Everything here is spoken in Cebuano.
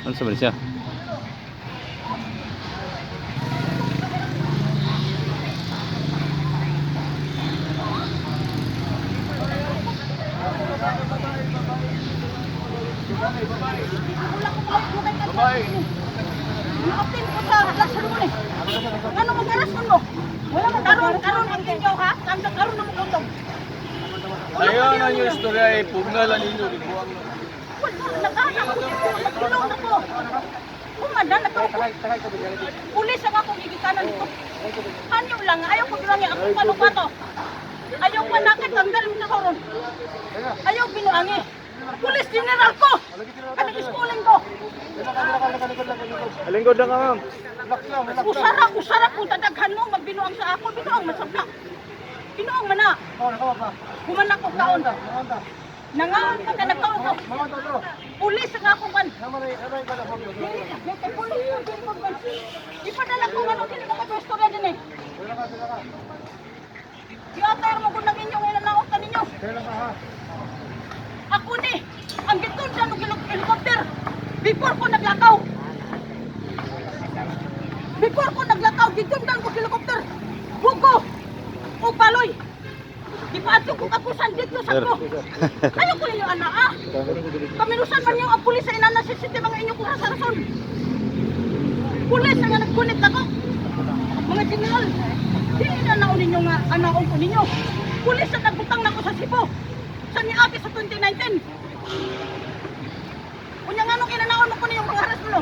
Ano sa man siya? Wala ko mga Babae. Nakatin ko sa classroom mo eh. Ano mo garason mo? Wala mo karon karon ang inyo ha? Tanda karon na mo kutob. Sayo na yung istorya eh, pugnalan ninyo, ribuang na. Wala nagana ko dito, nagkulong na ko. Kumanda na ko. Pulis ang akong gigikanan dito. Hanyo lang, ayaw ko bilangi akong panupato. Ayaw pa nakit tanggal mo sa soron. Ayaw binuangi. Pulis general ko. Kanang schooling ko. Alingkod na ka, ma'am. Usara, usara kung tadaghan mo, magbinuang sa ako, binuang masabla. Binuang mana. Human ako kaon. Nangaon pa ka, nagkaon ko. Pulis ang akong kan. Dili, kay pulis ko, dili ko kan. Ipadala ko nga nung dili mo kay istorya din eh. Giatar mo kung nang inyong inanaotan ninyo. Ako ni, ang gitundan og helicopter. Before ko naglakaw. Before ko naglakaw, gitundan ko helicopter. Bugo o baloy. Di pa adto ko kapusan dito sa ko. Ayaw ko ninyo ana ah. Kaminusan man yung ang pulis sa inana sa city mga inyo kung sa rason. Pulis ang nga nagkunit ako. Mga general, dili na naon ninyo nga anaon ko ninyo. Pulis ang nagbutang nako sa Cebu. Sa niagi sa 2019. Unya nga nung inanaon mo ko ninyong mga harass mo no?